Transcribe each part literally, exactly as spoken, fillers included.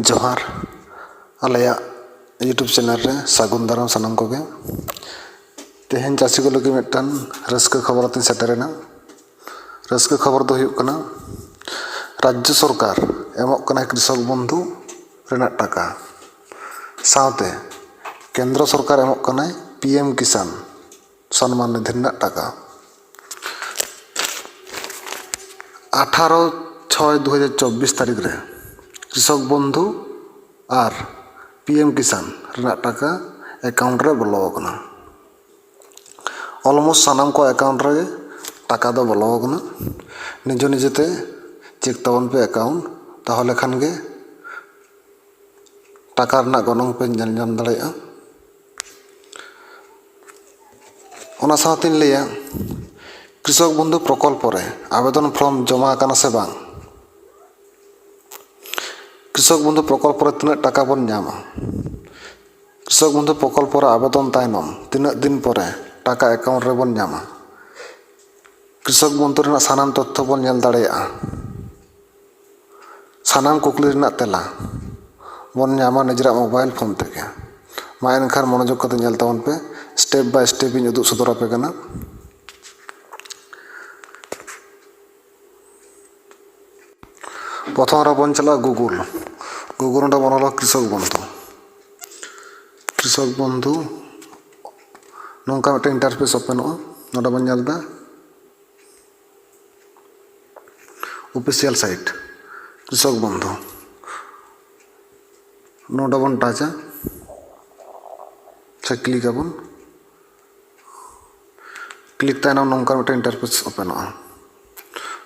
ᱡᱚᱦᱟᱨ᱾ ᱟᱞᱮᱭᱟᱜ YouTube channel ᱨᱮ ᱥᱟᱹᱜᱩᱱ ᱫᱟᱨᱟᱢ ᱥᱟᱱᱟᱢ ᱠᱚᱜᱮ᱾ ᱛᱮᱦᱮᱧ ᱪᱟᱹᱥᱤ ᱠᱚ ᱞᱟᱹᱜᱤᱫ ᱢᱤᱫᱴᱟᱝ ᱨᱟᱹᱥᱠᱟᱹ ᱠᱷᱚᱵᱚᱨ ᱟᱛᱮᱧ ᱥᱮᱴᱮᱨᱮᱱᱟ᱾ ᱨᱟᱹᱥᱠᱟᱹ ᱠᱷᱚᱵᱚᱨ ᱫᱚ ᱦᱩᱭᱩᱜ ᱠᱟᱱᱟ, ᱨᱟᱡᱽᱡᱚ ᱥᱚᱨᱠᱟᱨ ᱮᱢᱚᱜ ᱠᱟᱱᱟᱭ ᱠᱨᱤᱥᱚᱠ ᱵᱚᱱᱫᱷᱩ ᱨᱮᱱᱟᱜ ᱴᱟᱠᱟ, ᱥᱟᱶᱛᱮ ᱠᱮᱱᱫᱨᱚ ᱥᱚᱨᱠᱟᱨ ᱮᱢᱚᱜ ᱠᱟᱱᱟᱭ ᱯᱤ ᱮᱢ ᱠᱤᱥᱟᱱ ᱥᱚᱱᱢᱟᱱ ᱱᱤᱫᱷᱤ ᱨᱮᱱᱟᱜ ᱴᱟᱠᱟ᱾ ᱟᱴᱷᱟᱨᱚ ᱪᱷᱚᱭ ᱫᱩ ᱦᱟᱡᱟᱨ ᱪᱚᱵᱵᱤᱥ ᱛᱟᱹᱨᱤᱠᱷ ᱨᱮ ᱠᱨᱤᱥᱚᱠ ᱵᱚᱱᱫᱷᱩ ᱟᱨ ᱯᱤ ᱮᱢ ᱠᱤᱥᱟᱱ ᱨᱮᱱᱟᱜ ᱴᱟᱠᱟ ᱮᱠᱟᱣᱩᱱᱴ ᱨᱮ ᱵᱚᱞᱚ ᱟᱠᱟᱱᱟ᱾ ᱚᱞᱢᱳᱥᱴ ᱥᱟᱱᱟᱢ ᱠᱚ ᱮᱠᱟᱣᱩᱱᱴ ᱨᱮ ᱴᱟᱠᱟ ᱫᱚ ᱵᱚᱞᱚ ᱟᱠᱟᱱᱟ᱾ ᱱᱤᱡᱮ ᱱᱤᱡᱮᱛᱮ ᱪᱮᱠ ᱛᱟᱵᱚᱱ ᱯᱮ ᱮᱠᱟᱣᱩᱱᱴ, ᱛᱟᱦᱚᱞᱮ ᱠᱷᱟᱱ ᱜᱮ ᱴᱟᱠᱟ ᱨᱮᱱᱟᱜ ᱜᱚᱱᱚᱝ ᱯᱮ ᱧᱮᱞ ᱧᱟᱢ ᱫᱟᱲᱮᱭᱟᱜᱼᱟ᱾ ᱚᱱᱟ ᱥᱟᱶᱛᱮᱧ ᱞᱟᱹᱭᱟ, ᱠᱨᱤᱥᱚᱠ ᱵᱚᱱᱫᱷᱩ ᱯᱨᱚᱠᱚᱞᱯᱚ ᱨᱮ ᱟᱵᱮᱫᱚᱱ ᱯᱷᱨᱚᱢ ᱡᱚᱢᱟ ᱟᱠᱟᱱᱟ ᱥᱮ ᱵᱟᱝ? ᱠᱨᱤᱥᱚᱠ ᱵᱚᱱᱫᱷᱩ ᱯᱨᱚᱠᱚᱞᱯᱚ ᱨᱮ ᱛᱤᱱᱟᱹᱜ ᱴᱟᱠᱟ ᱵᱚᱱ ᱧᱟᱢᱟ? ᱠᱨᱤᱥᱚᱠ ᱵᱚᱱᱫᱷᱩ ᱯᱨᱚᱠᱚᱞᱯᱚ ᱨᱮ ᱟᱵᱮᱫᱚᱱ ᱛᱟᱭᱱᱚᱢ ᱛᱤᱱᱟᱹᱜ ᱫᱤᱱ ᱯᱚᱨᱮ ᱴᱟᱠᱟ ᱮᱠᱟᱣᱩᱱᱴ ᱨᱮᱵᱚᱱ ᱧᱟᱢᱟ? ᱠᱨᱤᱥᱚᱠ ᱵᱚᱱᱫᱷᱩ ᱨᱮᱱᱟᱜ ᱥᱟᱱᱟᱢ ᱛᱚᱛᱛᱷᱚ ᱵᱚᱱ ᱧᱮᱞ ᱫᱟᱲᱮᱭᱟᱜᱼᱟ᱾ ᱥᱟᱱᱟᱢ ᱠᱩᱠᱞᱤ ᱨᱮᱱᱟᱜ ᱛᱮᱞᱟ ᱵᱚᱱ ᱧᱟᱢᱟ ᱱᱤᱡᱮᱨᱟᱜ ᱢᱳᱵᱟᱭᱤᱞ ᱯᱷᱳᱱ ᱛᱮᱜᱮ᱾ ᱢᱟ ᱮᱱᱠᱷᱟᱱ ᱢᱚᱱᱚᱡᱳᱜᱽ ᱠᱟᱛᱮ ᱧᱮᱞ ᱛᱟᱵᱚᱱ ᱯᱮ, ᱥᱴᱮᱯ ᱵᱟᱭ ᱥᱴᱮᱯ ᱤᱧ ᱩᱫᱩᱜ ᱥᱚᱫᱚᱨ ᱟᱯᱮ ᱠᱟᱱᱟ᱾ ᱯᱨᱚᱛᱷᱚᱢ ᱨᱮᱵᱚᱱ ᱪᱟᱞᱟᱜᱼᱟ ᱜᱩᱜᱩᱞ᱾ ᱜᱩᱜᱩᱞ ᱚᱸᱰᱮ ᱵᱚᱱ ᱚᱞᱟ ᱠᱨᱤᱥᱚᱠ ᱵᱚᱱᱫᱷᱩ᱾ ᱠᱨᱤᱥᱚᱠ ᱵᱚᱱᱫᱷᱩ, ᱱᱚᱝᱠᱟ ᱢᱤᱫᱴᱮᱱ ᱤᱱᱴᱟᱨᱯᱷᱮᱥ ᱳᱯᱮᱱᱚᱜᱼᱟ᱾ ᱱᱚᱰᱮ ᱵᱚᱱ ᱧᱮᱞ ᱮᱫᱟ ᱚᱯᱷᱤᱥᱤᱭᱟᱞ ᱥᱟᱭᱤᱴ ᱠᱨᱤᱥᱚᱠ ᱵᱚᱱᱫᱷᱩ᱾ ᱱᱚᱰᱮ ᱵᱚᱱ ᱴᱟᱪᱟ ᱥᱮ ᱠᱞᱤᱠ ᱟᱵᱚᱱ᱾ ᱠᱞᱤᱠ ᱛᱟᱭᱱᱚᱢ ᱱᱚᱝᱠᱟ ᱢᱤᱫᱴᱮᱱ ᱤᱱᱴᱟᱨᱯᱷᱮᱥ ᱳᱯᱮᱱᱚᱜᱼᱟ᱾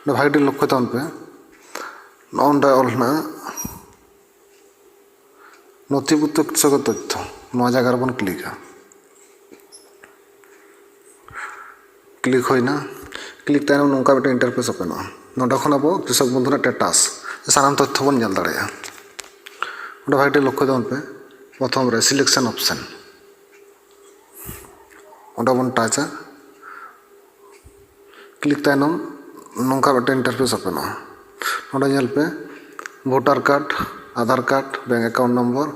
ᱱᱚᱰᱮ ᱵᱷᱟᱜᱮ ᱴᱷᱤᱠ ᱞᱚᱠᱠᱷᱚ ᱛᱟᱵᱚᱱ ᱯᱮ, ᱱᱚᱜᱼᱚ ᱱᱚᱰᱮ ᱚᱞ ᱦᱮᱱᱟᱜᱼᱟ ᱱᱚᱛᱷᱤᱵᱷᱩᱠᱛᱚ ᱠᱨᱤᱥᱚᱠ ᱛᱚᱛᱛᱷᱚ᱾ ᱱᱚᱣᱟ ᱡᱟᱭᱜᱟ ᱨᱮᱵᱚᱱ ᱠᱞᱤᱠᱟ᱾ ᱠᱞᱤᱠ ᱦᱩᱭᱱᱟ᱾ ᱠᱞᱤᱠ ᱛᱟᱭᱱᱚᱢ ᱱᱚᱝᱠᱟ ᱢᱤᱫᱴᱮᱱ ᱤᱱᱴᱟᱨᱯᱷᱮᱥ ᱳᱯᱮᱱᱚᱜᱼᱟ᱾ ᱱᱚᱰᱮ ᱠᱷᱚᱱ ᱟᱵᱚ ᱠᱨᱤᱥᱚᱠ ᱵᱚᱱᱫᱷᱩ ᱨᱮᱱᱟᱜ ᱥᱴᱮᱴᱟᱥ ᱥᱮ ᱥᱟᱱᱟᱢ ᱛᱚᱛᱛᱷᱚ ᱵᱚᱱ ᱧᱮᱞ ᱫᱟᱲᱮᱭᱟᱜᱼᱟ᱾ ᱚᱸᱰᱮ ᱵᱷᱟᱜᱮ ᱴᱷᱤᱠ ᱞᱚᱠᱠᱷᱚ ᱛᱟᱵᱚᱱ ᱯᱮ, ᱯᱨᱚᱛᱷᱚᱢ ᱨᱮ ᱥᱤᱞᱮᱠᱥᱚᱱ ᱚᱯᱥᱮᱱ, ᱚᱸᱰᱮ ᱵᱚᱱ ᱴᱟᱪᱟ᱾ ᱠᱞᱤᱠ ᱛᱟᱭᱱᱚᱢ ᱱᱚᱝᱠᱟ ᱢᱤᱫᱴᱮᱱ ᱤᱱᱴᱟᱨᱯᱷᱮᱥ ᱳᱯᱮᱱᱚᱜᱼᱟ᱾ ᱱᱚᱰᱮ ᱧᱮᱞ ᱯᱮ, voter card, Aadhaar card, bank account number,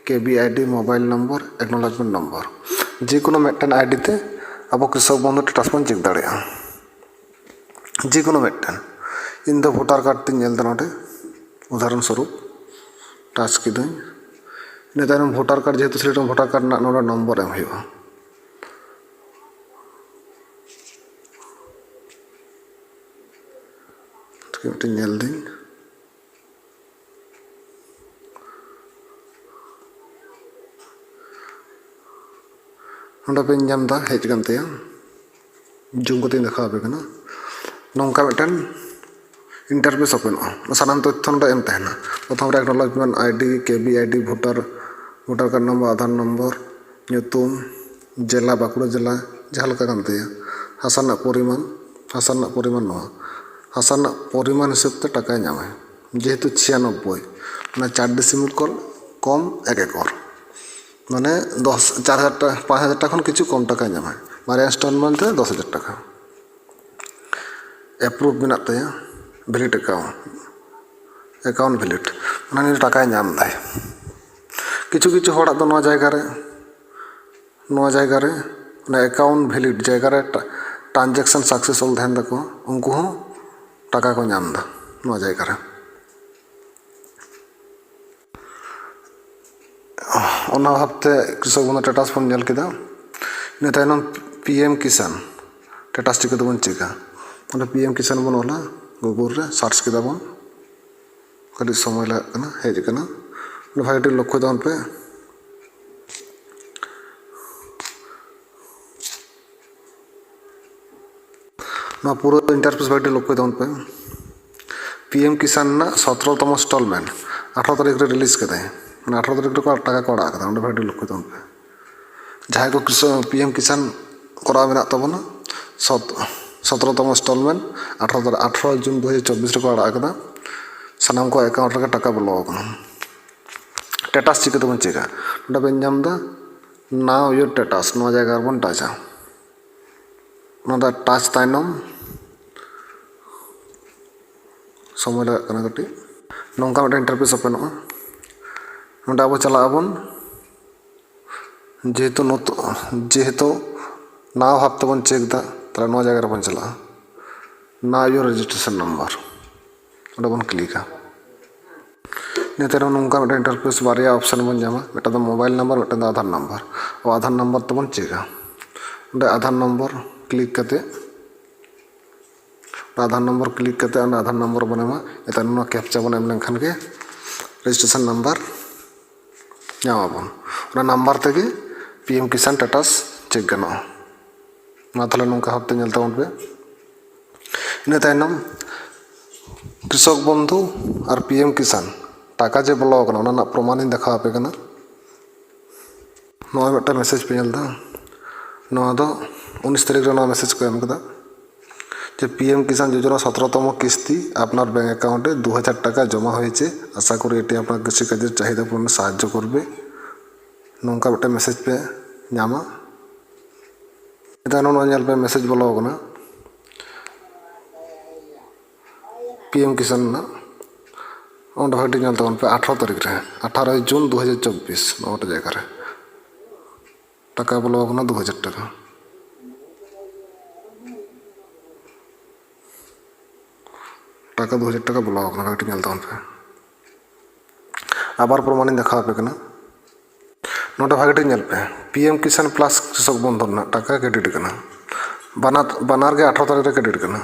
K B I D, mobile number, acknowledgement number. ᱡᱮ ᱠᱳᱱᱳ ᱢᱤᱫᱴᱮᱱ ᱟᱭᱰᱤ ᱛᱮ ᱟᱵᱚ ᱠᱨᱤᱥᱚᱠ ᱵᱚᱱᱫᱷᱩ ᱥᱴᱮᱴᱟᱥ ᱵᱚᱱ ᱪᱮᱠ ᱫᱟᱲᱮᱭᱟᱜᱼᱟ᱾ ᱡᱮ ᱠᱳᱱᱳ ᱢᱤᱫᱴᱮᱱ᱾ ᱤᱧ ᱫᱚ ᱵᱷᱳᱴᱟᱨ ᱠᱟᱨᱰ ᱛᱤᱧ ᱧᱮᱞ ᱮᱫᱟ ᱱᱚᱰᱮ, ᱩᱫᱟᱦᱚᱨᱚᱱ ᱥᱚᱨᱩᱯ ᱴᱟᱪ ᱠᱤᱫᱟᱹᱧ᱾ ᱤᱱᱟᱹ ᱛᱟᱭᱱᱚᱢ ᱵᱷᱳᱴᱟᱨ ᱠᱟᱨᱰ, ᱡᱮᱦᱮᱛᱩ ᱥᱮᱞᱮᱠᱴ ᱵᱷᱳᱴᱟᱨ ᱠᱟᱨᱰ ᱨᱮᱱᱟᱜ ᱱᱚᱰᱮ ᱱᱚᱢᱵᱚᱨ ᱮᱢ ᱦᱩᱭᱩᱜᱼᱟ᱾ ᱢᱤᱫᱴᱮᱱ ᱧᱮᱞ ᱫᱟᱹᱧ᱾ ᱱᱚᱰᱮ ᱯᱮ ᱧᱟᱢ ᱮᱫᱟ, ᱦᱮᱡ ᱟᱠᱟᱱ ᱛᱟᱭᱟ᱾ ᱡᱩᱢ ᱠᱟᱛᱮᱧ ᱫᱮᱠᱷᱟᱣ ᱟᱯᱮ ᱠᱟᱱᱟ᱾ ᱱᱚᱝᱠᱟ ᱢᱤᱫᱴᱮᱱ ᱤᱱᱴᱟᱨᱯᱷᱮᱥ ᱳᱯᱮᱱᱚᱜᱼᱟ᱾ ᱥᱟᱱᱟᱢ ᱛᱚᱛᱛᱷᱚ ᱱᱚᱰᱮ ᱮᱢ ᱛᱟᱦᱮᱱᱟ᱾ ᱯᱨᱚᱛᱷᱚᱢ ᱨᱮ ᱮᱠᱱᱚᱞᱮᱡᱽᱢᱮᱱᱴ ᱟᱭᱰᱤ, ᱠᱮ ᱵᱤ ID, voter, voter card number, Aadhaar number, ᱧᱩᱛᱩᱢ, ᱡᱮᱞᱟ, ᱵᱟᱸᱠᱩᱲᱟ ᱡᱮᱞᱟ, ᱡᱟᱦᱟᱸ ᱞᱮᱠᱟ ᱠᱟᱱ ᱛᱟᱭᱟ, ᱦᱟᱥᱟ ᱨᱮᱱᱟᱜ ᱯᱚᱨᱤᱢᱟᱱ, ᱦᱟᱥᱟ ᱨᱮᱱᱟᱜ ᱯᱚᱨᱤᱢᱟᱱ ᱱᱚᱣᱟ, ᱦᱟᱥᱟ ᱨᱮᱱᱟᱜ ᱯᱚᱨᱤᱢᱟᱱ ᱦᱤᱥᱟᱹᱵ ᱛᱮ ᱴᱟᱠᱟᱭ ᱧᱟᱢᱟᱭ᱾ ᱡᱮᱦᱮᱛᱩ ᱪᱷᱤᱭᱟᱱᱚᱵᱵᱳᱭ, ᱢᱟᱱᱮ ᱪᱟᱨ ᱰᱮᱥᱤᱢᱟᱞ ᱠᱚᱢ ᱮᱠ ᱮᱠᱚᱨ, ᱢᱟᱱᱮ ᱫᱚᱥ, ᱪᱟᱨ ᱦᱟᱡᱟᱨ ᱴᱟᱠᱟ, ᱯᱟᱸᱪ ᱦᱟᱡᱟᱨ ᱴᱟᱠᱟ ᱠᱷᱚᱱ ᱠᱤᱪᱷᱩ ᱠᱚᱢ ᱴᱟᱠᱟᱭ ᱧᱟᱢᱟᱭ᱾ ᱵᱟᱨᱭᱟ ᱤᱱᱥᱴᱚᱞᱢᱮᱱᱴ ᱛᱮ ᱫᱚᱥ ᱦᱟᱡᱟᱨ ᱴᱟᱠᱟ᱾ ᱮᱯᱨᱩᱵᱷ ᱢᱮᱱᱟᱜ ᱛᱟᱭᱟ, ᱵᱷᱮᱞᱤᱰ ᱮᱠᱟᱣᱩᱱᱴ, ᱮᱠᱟᱣᱩᱱᱴ ᱵᱷᱮᱞᱤᱰ, ᱚᱱᱟ ᱱᱤᱭᱮ ᱴᱟᱠᱟᱭ ᱧᱟᱢ ᱫᱟᱭ᱾ ᱠᱤᱪᱷᱩ ᱠᱤᱪᱷᱩ ᱦᱚᱲᱟᱜ ᱫᱚ ᱱᱚᱣᱟ ᱡᱟᱭᱜᱟ ᱨᱮ, ᱱᱚᱣᱟ ᱡᱟᱭᱜᱟ ᱨᱮ, ᱚᱱᱟ ᱮᱠᱟᱣᱩᱱᱴ ᱵᱷᱮᱞᱤᱰ ᱡᱟᱭᱜᱟ ᱨᱮ ᱴᱟ-, ᱴᱨᱟᱱᱡᱟᱠᱥᱚᱱ ᱥᱟᱠᱥᱮᱥ ᱚᱞ ᱛᱟᱦᱮᱱ ᱛᱟᱠᱚᱣᱟ, ᱩᱱᱠᱩ ᱦᱚᱸ ᱴᱟᱠᱟ ᱠᱚ ᱧᱟᱢ ᱮᱫᱟ ᱱᱚᱣᱟ ᱡᱟᱭᱜᱟ ᱨᱮ᱾ ᱚᱱᱟ ᱵᱷᱟᱵᱛᱮ ᱠᱨᱤᱥᱚᱠ ᱵᱚᱱᱫᱷᱩ ᱥᱴᱮᱴᱟᱥ ᱵᱚᱱ ᱧᱮᱞ ᱠᱮᱫᱟ᱾ ᱤᱱᱟᱹ ᱛᱟᱭᱱᱚᱢ ᱯᱤ ᱮᱢ ᱠᱤᱥᱟᱱ ᱥᱴᱮᱴᱟᱥ ᱪᱤᱠᱟᱹ ᱛᱮᱵᱚᱱ ᱪᱮᱠᱟ? ᱚᱸᱰᱮ ᱯᱤ ᱮᱢ ᱠᱤᱥᱟᱱ ᱵᱚᱱ ᱚᱞᱟ, ᱜᱩᱜᱩᱞ ᱨᱮ ᱥᱟᱨᱪ ᱠᱮᱫᱟ ᱵᱚᱱ᱾ ᱠᱟᱹᱴᱤᱡ ᱥᱚᱢᱚᱭ ᱞᱟᱜᱟᱜ ᱠᱟᱱᱟ, ᱦᱮᱡ ᱟᱠᱟᱱᱟ᱾ ᱚᱸᱰᱮ ᱵᱷᱟᱜᱮ ᱴᱷᱤᱠ ᱞᱚᱠᱠᱷᱚᱭ ᱛᱟᱵᱚᱱ ᱯᱮ᱾ ᱱᱚᱣᱟ ᱯᱩᱨᱟᱹ ᱤᱱᱴᱟᱨᱯᱷᱮᱥ ᱵᱷᱟᱜᱮ ᱴᱷᱤᱠ ᱞᱚᱠᱠᱷᱚᱭ ᱛᱟᱵᱚᱱ ᱯᱮ᱾ ᱯᱤ ᱮᱢ ᱠᱤᱥᱟᱱ ᱨᱮᱱᱟᱜ ᱥᱚᱛᱨᱚ ᱛᱚᱢᱚ ᱤᱱᱥᱴᱚᱞᱢᱮᱱᱴ ᱟᱴᱷᱨᱚ ᱛᱟᱹᱨᱤᱠᱷ ᱨᱮ ᱨᱤᱞᱤᱡᱽ ᱠᱟᱫᱟᱭ, ᱢᱟᱱᱮ ᱟᱴᱷᱨᱚ ᱛᱟᱹᱨᱤᱠᱷ ᱨᱮᱠᱚ ᱴᱟᱠᱟ ᱠᱚ ᱟᱲᱟᱜ ᱠᱟᱫᱟ᱾ ᱚᱸᱰᱮ ᱵᱷᱟᱜᱮ ᱴᱷᱤᱠ ᱞᱚᱠᱠᱷᱚᱭ ᱛᱟᱵᱚᱱ ᱯᱮ᱾ ᱡᱟᱦᱟᱸᱭ ᱠᱚ ᱠᱤᱥᱟᱱ, ᱯᱤ ᱮᱢ ᱠᱤᱥᱟᱱ ᱠᱚᱨᱟᱣ ᱢᱮᱱᱟᱜ ᱛᱟᱵᱚᱱᱟ, ᱥᱚᱛ-, ᱥᱚᱛᱨᱚ ᱛᱚᱢᱚ ᱤᱱᱥᱴᱚᱞᱢᱮᱱᱴ ᱟᱴᱷᱨᱚ ᱛᱟᱹᱨᱤᱠᱷ, ᱟᱴᱷᱨᱚ ᱡᱩᱱ ᱫᱩ ᱦᱟᱡᱟᱨ ᱪᱚᱵᱵᱤᱥ ᱨᱮᱠᱚ ᱟᱲᱟᱜ ᱠᱟᱫᱟ᱾ ᱥᱟᱱᱟᱢ ᱠᱚ ᱮᱠᱟᱣᱩᱱᱴ ᱨᱮᱜᱮ ᱴᱟᱠᱟ ᱵᱚᱞᱚ ᱟᱠᱟᱱᱟ᱾ ᱥᱴᱮᱴᱟᱥ ᱪᱤᱠᱟᱹ ᱛᱮᱵᱚᱱ ᱪᱮᱠᱟ? ᱱᱚᱰᱮ ᱵᱮᱱ ᱧᱟᱢ ᱮᱫᱟ, Now your status, ᱱᱚᱣᱟ ᱡᱟᱭᱜᱟ ᱨᱮᱵᱚᱱ ᱴᱟᱪᱟ᱾ ᱚᱱᱟ ᱫᱚ ᱴᱟᱪ ᱛᱟᱭᱱᱚᱢ ᱥᱚᱢᱚᱭ ᱞᱟᱜᱟᱜ ᱠᱟᱱᱟ ᱠᱟᱹᱴᱤᱡ᱾ ᱱᱚᱝᱠᱟ ᱢᱤᱫᱴᱮᱱ ᱤᱱᱴᱟᱨᱯᱷᱮᱥ ᱳᱯᱮᱱᱚᱜᱼᱟ᱾ ᱱᱚᱰᱮ ᱟᱵᱚ ᱪᱟᱞᱟᱜ ᱟᱵᱚᱱ, ᱡᱮᱦᱮᱛᱩ ᱱᱚᱛ-, ᱡᱮᱦᱮᱛᱩ ᱱᱟᱣᱟ ᱵᱷᱟᱵ ᱛᱮᱵᱚᱱ ᱪᱮᱠ ᱮᱫᱟ, ᱛᱟᱦᱞᱮ ᱱᱚᱣᱟ ᱡᱟᱭᱜᱟ ᱨᱮᱵᱚᱱ ᱪᱟᱞᱟᱜᱼᱟ, ᱱᱟᱣ ᱤᱭᱳᱨ ᱨᱮᱡᱤᱥᱴᱨᱮᱥᱚᱱ ᱱᱟᱢᱵᱟᱨ, ᱚᱸᱰᱮ ᱵᱚᱱ ᱠᱞᱤᱠᱟ᱾ ᱤᱱᱟᱹ ᱛᱟᱭᱱᱚᱢ ᱱᱚᱝᱠᱟ ᱢᱤᱫᱴᱮᱱ ᱤᱱᱴᱟᱨᱯᱷᱮᱥ ᱵᱟᱨᱭᱟ ᱚᱯᱥᱮᱱ ᱵᱚᱱ ᱧᱟᱢᱟ, ᱢᱤᱫᱴᱟᱝ ᱫᱚ ᱢᱳᱵᱟᱭᱤᱞ ᱱᱟᱢᱵᱟᱨ, ᱢᱤᱫᱴᱟᱝ ᱫᱚ ᱟᱫᱷᱟᱨ ᱱᱟᱢᱵᱟᱨ᱾ ᱟᱵᱚ ᱟᱫᱷᱟᱨ ᱱᱟᱢᱵᱟᱨ ᱛᱮᱵᱚᱱ ᱪᱮᱠᱟ᱾ ᱚᱸᱰᱮ ᱟᱫᱷᱟᱨ ᱱᱚᱢᱵᱚᱨ ᱠᱞᱤᱠ ᱠᱟᱛᱮ, ᱟᱫᱷᱟᱨ ᱱᱚᱢᱵᱚᱨ ᱠᱞᱤᱠ ᱠᱟᱛᱮ ᱚᱸᱰᱮ ᱟᱫᱷᱟᱨ ᱱᱚᱢᱵᱚᱨ ᱵᱚᱱ ᱮᱢᱟ᱾ ᱱᱮᱛᱟᱨ ᱱᱚᱣᱟ ᱠᱮᱯᱪᱟ ᱵᱚᱱ ᱮᱢ ᱞᱮᱱᱠᱷᱟᱱ ᱜᱮ ᱨᱮᱡᱤᱥᱴᱨᱮᱥᱚᱱ ᱱᱟᱢᱵᱟᱨ ᱧᱟᱢ ᱟᱵᱚᱱ᱾ ᱚᱱᱟ ᱱᱟᱢᱵᱟᱨ ᱛᱮᱜᱮ ᱯᱤ ᱮᱢ ᱠᱤᱥᱟᱱ ᱥᱴᱮᱴᱟᱥ ᱪᱮᱠ ᱜᱟᱱᱚᱜᱼᱟ᱾ ᱢᱟ ᱛᱟᱦᱚᱞᱮ ᱱᱚᱝᱠᱟ ᱵᱷᱟᱵᱛᱮ ᱧᱮᱞ ᱛᱟᱵᱚᱱ ᱯᱮ᱾ ᱤᱱᱟᱹ ᱛᱟᱭᱱᱚᱢ ᱠᱨᱤᱥᱚᱠ ᱵᱚᱱᱫᱷᱩ ᱟᱨ ᱯᱤ ᱮᱢ ᱠᱤᱥᱟᱱ ᱴᱟᱠᱟ ᱡᱮ ᱵᱚᱞᱚ ᱟᱠᱟᱱᱟ, ᱚᱱᱟ ᱨᱮᱱᱟᱜ ᱯᱨᱚᱢᱟᱱᱤᱧ ᱫᱮᱠᱷᱟᱣ ᱟᱯᱮ ᱠᱟᱱᱟ᱾ ᱱᱚᱜᱼᱚᱭ ᱢᱤᱫᱴᱟᱝ ᱢᱮᱥᱮᱡᱽ ᱯᱮ ᱧᱮᱞ ᱮᱫᱟ, ᱱᱚᱣᱟ ᱫᱚ ᱩᱱᱤᱥ ᱛᱟᱹᱨᱤᱠᱷ ᱨᱮ ᱱᱚᱣᱟ ᱢᱮᱥᱮᱡᱽ ᱠᱚ ᱮᱢ ᱠᱮᱫᱟ ᱡᱮ ᱯᱤ ᱮᱢ ᱠᱤᱥᱟᱱ ᱡᱳᱡᱚᱱᱟ ᱥᱚᱛᱨᱚ ᱛᱚᱢᱚ ᱠᱤᱥᱛᱤ ᱟᱯᱱᱟᱨ ᱵᱮᱝᱠ ᱮᱠᱟᱣᱩᱱᱴ ᱨᱮ ᱫᱩ ᱦᱟᱡᱟᱨ ᱴᱟᱠᱟ ᱡᱚᱢᱟ ᱦᱚᱭᱮᱪᱮ, ᱟᱥᱟ ᱠᱚᱨᱤ এটি আপনার কৃষিকাজের চাহিদা পূরণে সাহায্য করবে, ᱱᱚᱝᱠᱟ ᱢᱤᱫᱴᱟᱝ ᱢᱮᱥᱮᱡᱽ ᱯᱮ ᱧᱟᱢᱟ᱾ ᱱᱤᱛᱚᱜ ᱱᱚᱣᱟ ᱧᱮᱞ ᱯᱮ, ᱢᱮᱥᱮᱡᱽ ᱵᱚᱞᱚ ᱟᱠᱟᱱᱟ ᱯᱤ ᱮᱢ ᱠᱤᱥᱟᱱ ᱨᱮᱱᱟᱜ᱾ ᱚᱸᱰᱮ ᱵᱷᱟᱜᱮ ᱴᱷᱤᱠ ᱧᱮᱞ ᱛᱟᱵᱚᱱ ᱯᱮ, ᱟᱴᱷᱟᱨᱚ ᱛᱟᱹᱨᱤᱠᱷ ᱨᱮ, ᱟᱴᱷᱟᱨᱚᱭ ᱡᱩᱱ ᱫᱩ ᱦᱟᱡᱟᱨ ᱪᱚᱵᱵᱤᱥ, ᱱᱚᱣᱟ ᱢᱤᱫᱴᱮᱱ ᱡᱟᱭᱜᱟ ᱨᱮ ᱴᱟᱠᱟ ᱵᱚᱞᱚ ᱟᱠᱟᱱᱟ ᱫᱩ ᱦᱟᱡᱟᱨ ᱴᱟᱠᱟ᱾ ᱴᱟᱠᱟ ᱫᱩ ᱦᱟᱡᱟᱨ ᱴᱟᱠᱟ ᱵᱚᱞᱚ ᱟᱠᱟᱱᱟ, ᱵᱷᱟᱜᱮ ᱴᱷᱤᱠ ᱧᱮᱞ ᱛᱟᱵᱚᱱ ᱯᱮ᱾ ᱟᱵᱟᱨ ᱯᱨᱚᱢᱟᱱᱤᱧ ᱫᱮᱠᱷᱟᱣ ᱟᱯᱮ ᱠᱟᱱᱟ᱾ ᱱᱚᱰᱮ ᱵᱷᱟᱜᱮ ᱴᱷᱤᱠ ᱧᱮᱞ ᱯᱮ, ᱯᱤ ᱮᱢ ᱠᱤᱥᱟᱱ ᱯᱞᱟᱥ ᱠᱨᱤᱥᱚᱠ ᱵᱚᱱᱫᱷᱚᱱ ᱨᱮᱱᱟᱜ ᱴᱟᱠᱟ ᱠᱨᱮᱰᱤᱴ ᱟᱠᱟᱱᱟ᱾ ᱵᱟᱱᱟᱨ, ᱵᱟᱱᱟᱨ ᱜᱮ ᱟᱴᱷᱟᱨᱚ ᱛᱟᱹᱨᱤᱠᱷ ᱨᱮ ᱠᱨᱮᱰᱤᱴ ᱟᱠᱟᱱᱟ᱾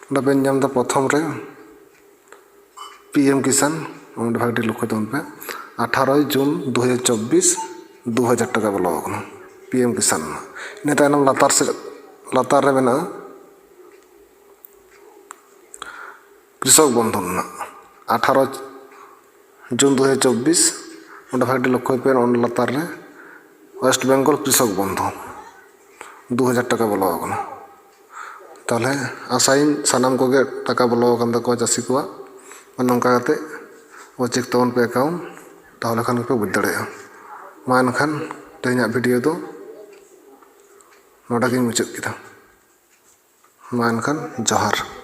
ᱚᱸᱰᱮ ᱵᱮᱱ ᱧᱟᱢ ᱮᱫᱟ ᱯᱨᱚᱛᱷᱚᱢ ᱨᱮ ᱯᱤ ᱮᱢ ᱠᱤᱥᱟᱱ, ᱚᱸᱰᱮ ᱵᱷᱟᱜᱮ ᱴᱷᱤᱠ ᱞᱚᱠᱠᱷᱚ ᱛᱟᱵᱚᱱ ᱯᱮ, ᱟᱴᱷᱟᱨᱚᱭ ᱡᱩᱱ ᱫᱩ ᱦᱟᱡᱟᱨ ᱪᱚᱵᱵᱤᱥ, ᱫᱩ ᱦᱟᱡᱟᱨ ᱴᱟᱠᱟ ᱵᱚᱞᱚ ᱟᱠᱟᱱᱟ ᱯᱤ ᱮᱢ ᱠᱤᱥᱟᱱ ᱨᱮᱱᱟᱜ᱾ ᱤᱱᱟᱹ ᱛᱟᱭᱱᱚᱢ ᱞᱟᱛᱟᱨ ᱥᱮᱫ, ᱞᱟᱛᱟᱨ ᱨᱮ ᱢᱮᱱᱟᱜᱼᱟ ᱠᱨᱤᱥᱚᱠ ᱵᱚᱱᱫᱷᱚᱱ ᱨᱮᱱᱟᱜ ᱟᱴᱷᱟᱨᱚ ᱡᱩᱱ ᱫᱩ ᱦᱟᱡᱟᱨ ᱪᱚᱵᱵᱤᱥ, ᱚᱸᱰᱮ ᱵᱷᱟᱜᱮ ᱴᱷᱤᱠ ᱞᱚᱠᱠᱷᱚᱭ ᱯᱮ, ᱚᱸᱰᱮ ᱞᱟᱛᱟᱨ ᱨᱮ ᱳᱭᱮᱥᱴ ᱵᱮᱝᱜᱚᱞ ᱠᱨᱤᱥᱚᱠ ᱵᱚᱱᱫᱷᱚ ᱫᱩ ᱦᱟᱡᱟᱨ ᱴᱟᱠᱟ ᱵᱚᱞᱚ ᱟᱠᱟᱱᱟ᱾ ᱛᱟᱦᱚᱞᱮ ᱟᱥᱟᱭᱟᱹᱧ ᱥᱟᱱᱟᱢ ᱠᱚᱜᱮ ᱴᱟᱠᱟ ᱵᱚᱞᱚ ᱟᱠᱟᱱ ᱛᱟᱠᱚᱣᱟ ᱪᱟᱹᱥᱤ ᱠᱚᱣᱟᱜ᱾ ᱱᱚᱝᱠᱟ ᱠᱟᱛᱮ ᱟᱵᱚ ᱪᱮᱠ ᱛᱟᱵᱚᱱ ᱯᱮ ᱮᱠᱟᱣᱩᱱᱴ, ᱛᱟᱦᱚᱞᱮ ᱠᱷᱟᱱ ᱜᱮᱯᱮ ᱵᱩᱡᱽ ᱫᱟᱲᱮᱭᱟᱜᱼᱟ᱾ ᱢᱟ ᱮᱱᱠᱷᱟᱱ ᱛᱮᱦᱮᱧᱟᱜ ᱵᱷᱤᱰᱤᱭᱳ ᱫᱚ ᱱᱚᱰᱮ ᱜᱤᱧ ᱢᱩᱪᱟᱹᱫ ᱠᱮᱫᱟ᱾ ᱢᱟ ᱮᱱᱠᱷᱟᱱ ᱡᱚᱦᱟᱨ᱾